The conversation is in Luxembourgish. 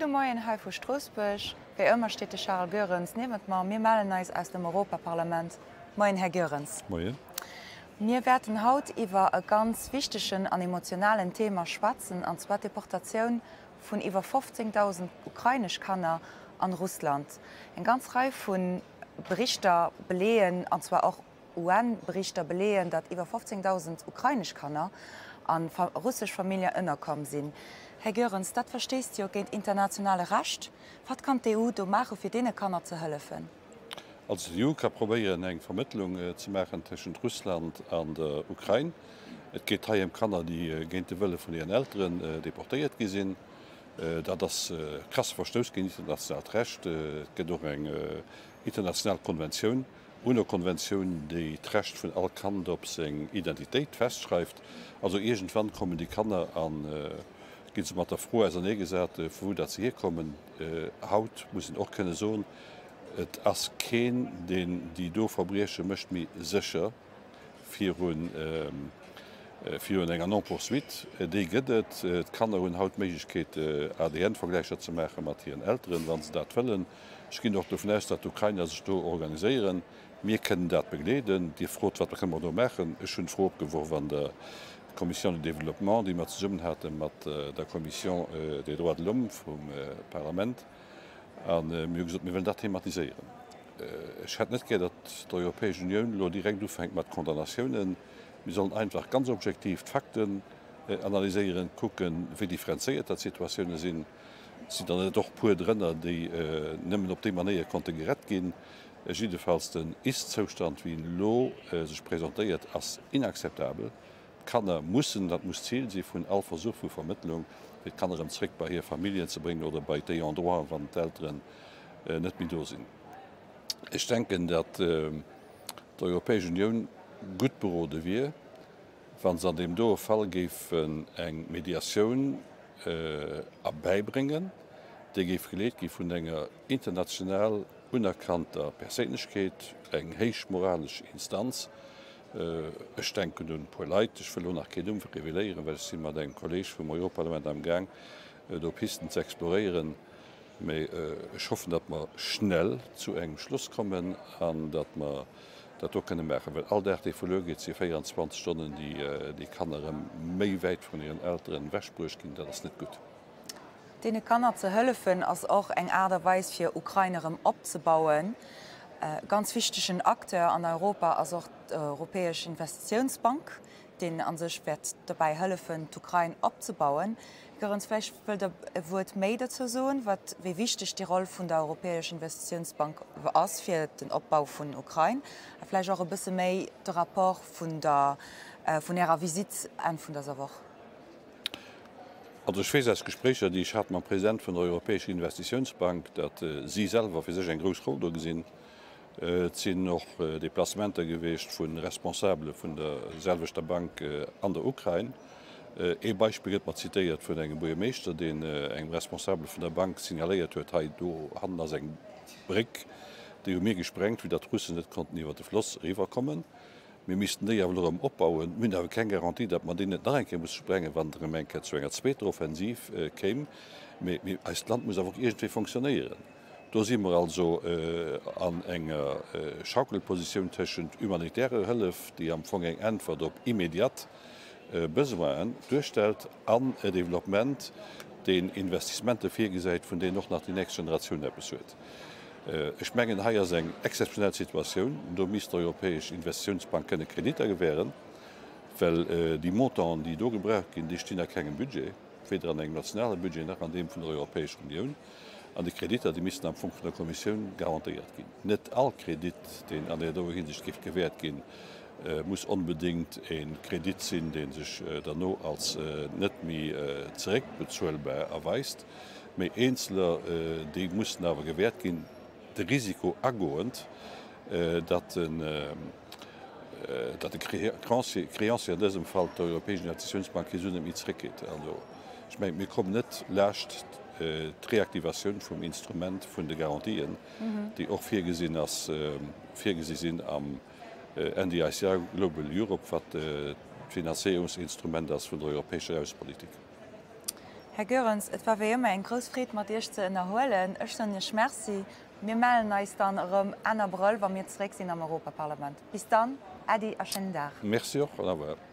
Moien hei vu Stroossbuerg. Wéi ëmmer steet de Charles Goerens niewent mer. Mir mellen eis aus dem Europaparlament. Moien, Här Goerens. Moien. Mir wäerten haut iwwer e ganz wichtegen an emotionalen Thema schwätzen, an zwar d'Deportatioun vun iwwer 15.000 ukrainesch Kanner an Russland. Eng ganz Rei vu Berichter beleeën, an zwar och UN-Berichter beleeën, datt iwwer 15.000 ukrainesch Kanner a russesch Familljer ënnerkomm sinn. Här Goerens, dat verstéisst jo géint internationale Recht. Wat kann d'EU do maache fir deene Kanner ze hëllefen? Also d'EU ka probéieren eng Vermëttlung ze maachen tëschent Russland an der Ukrain. Et geet hei ëm Kanner, déi géint de Wëlle vun hiren Elteren deportéiert gi sinn. Dat ass e krasse Verstouss géint internationaalt Recht. Et gëtt och eng international Konventioun, UNO-Konventioun, déi d'Recht vun all Kand op seng Identitéit festschreift. Also iergendwann kommen déi Kanner a gi se mat der Fro auserneegesat, vu wou datt se hierkommen. Haut muss een och kënne soen, et ass keen, deen déi do Verbrieche mécht, méi sécher virun enger Non-poursuite. Déi gëtt et. D'Kanner hunn haut d'Méiglechkeet, ADN-Vergläicher ze maache mat hiren Elteren, wa se dat wëllen. Ech ginn och dovun aus, datt d'Ukrainer sech do organiséieren. Mir kënnen dat begleeden. Dir frot, wat kënne mer do maachen. Ech hunn d'Fro opgeworf an der Commission du Développement, déi mer zesummen hate mat der Commission des droits de l'homme vum Parlament, a mir hu gesot, mir wëllen dat thematiséieren. Ech hätt net gär, datt d'Europäesch Unioun elo direkt ufänkt mat Condamnatiounen. Mir sollen einfach ganz objektiv d'Fakten analyséieren, kucken, wéi differenzéiert dat d'Situatioune sinn. Et sinn der net och puer drënner, déi nëmmen op déi Manéier konnte gerett ginn. Jiddefalls den Ist-Zoustand, wéi en elo sech presentéiert, ass inakzeptabel. D'Kanner mussen, dat muss d'Zil si vun all Versuch vu Vermëttlung, fir d'Kanner erëm zréck bei hir Familljen ze bréngen oder bei d'Ayants droit, wann d'Elteren net méi do sinn. Ech denken, datt d'Europäesch Unioun gutt berode wier, wa se an deem doe Fall géif eng Mediatioun erbäibréngen, déi géif geleet gi vun enger international unerkannter Perséinlechkeet, eng héich moralesch Instanz. Ech denken un e puer Leit, ech wëll elo nach keen Numm reveléieren, well ech si mat engem Kolleeg vum Europaparlament amgaang, do Pisten ze exploréieren. Mä ech hoffen, datt mer schnell zu engem Schluss kommen an datt mer dat do kënne maachen, well all Dag, dee verluer geet, si 24 Stonnen, déi déi Kanner erëm méi wäit vun hiren Elteren ewechbruecht ginn. Dat ass net gutt. Deene Kanner ze hëllefen ass och eng Aart a Weis fir Ukrain erëm opzebauen. E ganz wichtegen Acteur an Europa ass och d'Europäesch Investitiounsbank, deen a sech wäert dobäi hëllefen d'Ukrain opzebauen. Här Goerens, vläicht wëllt Der e Wuert méi dozou soen, wat, wéi wichteg déi Roll vun der Europäesch Investitiounsbank ass fir den Opbau vun Ukrain a vläicht och e bësse méi de Rapport vun der, vun Ärer Visitt Enn vun dëser Woch. Also ech weess aus Gespréicher, déi ech hat mam President vun der Europäescher Investitiounsbank, datt si selwer fir sech eng grouss Roll do gesinn. Et sinn och Deplacementer gewiescht vu Responsabele vun der selwechter Bank an der Ukrain. Ee Beispill gëtt mer zitéiert vun engem Buergermeeschter, deen engem Responsabele vun der Bank signaléiert huet, Hei do hannen ass eng Bréck, déi hu mir gesprengt, fir datt d'Russen net konnten iwwer de Floss eriwwerkommen. Mir missten déi awer elo erëm opbauen. Mir hunn awer keng Garantie, datt mer déi net nach eng Kéier musse sprengen, wann et erëm eng Kéier zu enger zweeter Offensiv kéim. Mee eist Land muss awer och iergendwéi fonctionnéieren. Do si mer also an enger Schaukelpositioun tëschent humanitärer Hëllef, déi am Fong eng Äntwert op immediat Besoinen duerstellt, an e Développement, deen Investissementer virgesäit, vun deenen och nach déi nächst Generatioun eppes huet. Ech mengen, hei ass eng exzeptionell Situatioun. Do misst d'Europäesch Investitiounsbank kënne Kreditter gewähren, well déi Montanten, déi do gebraucht ginn, déi stinn a kengem Budget, weder an engem nationale Budget nach an deem vun der Europäescher Unioun. An déi Kreditter, déi missten am Fong vun der Kommissioun garantéiert ginn. Net all Kredit, deen an där doer Hinsicht géif gewährt ginn, muss onbedéngt e Kredit sinn, dee sech derno als net méi zeréckbezuelbar erweist. Mee eenzeler, déi mussen awer gewäert ginn, de Risiko agoend, datt de Créancier, an dësem Fall d'Europäesch Investitiounsbank, hir Suen net méi zeréckkritt. Also, ech mengen, mir kommen net laascht d'Reaktivatioun vum Instrument vun de Garantien, déi och virgesinn ass, virgesi sinn am NDICI Global Europe, wat d'Finanzéierungsinstrument ass vun der europäescher Aussepolitik. Här Goerens, et war wéi ëmmer eng grouss Freed mat Iech ze ënnerhuelen. Ech soen Iech Merci. Mir mellen eis dann erëm Enn Abrëll, wa mir zeréck sinn am Europaparlament. Bis dann, Äddi a schéinen Dag. Merci och an au revoir.